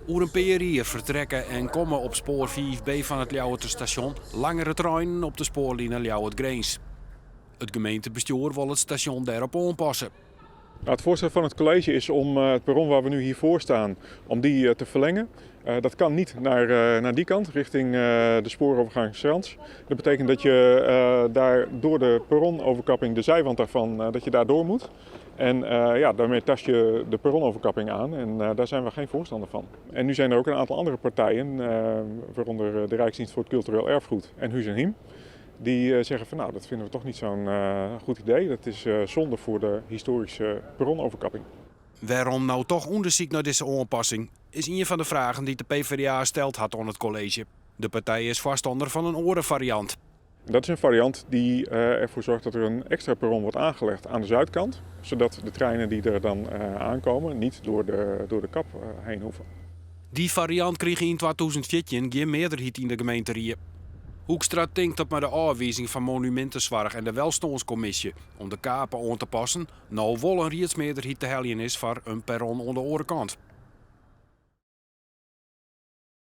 Oer in pear jier fertrekke en komme op spoar 5B fan it Ljouwerter stasjon langere treinen op de spoarline Ljouwert-Grins. It gemeentebestjoer wol it stasjon dêrop oanpasse. Nou, het voorstel van het college is om het perron waar we nu hiervoor staan, om die te verlengen. Dat kan niet naar die kant, richting de spoorovergang Strans. Dat betekent dat je daar door de perronoverkapping, de zijwand daarvan, dat je daar door moet. En ja, daarmee tast je de perronoverkapping aan en daar zijn we geen voorstander van. En nu zijn er ook een aantal andere partijen, waaronder de Rijksdienst voor het Cultureel Erfgoed en Hûs en Hiem, die zeggen van nou, dat vinden we toch niet zo'n goed idee. Dat is zonde voor de historische perronoverkapping. Wêrom no toch ûndersyk nei dizze oanpassing, is ien fan de fragen dy't de PvdA steld hat oan it kolleezje. De partij is foarstanner fan in oare fariant. Dat is een variant die ervoor zorgt dat er een extra perron wordt aangelegd aan de zuidkant, zodat de treinen die er dan aankomen niet door de kap heen hoeven. Dy fariant krige yn 2014 gjin mearderheid yn de gemeenterie. Hoekstra tinkt dat mei de ôfwizing fan Monumintesoarch en de Welstânskommisje om de kape oan te passen, no wol in riedsmearderheid te heljen is foar in perron oan de oare kant.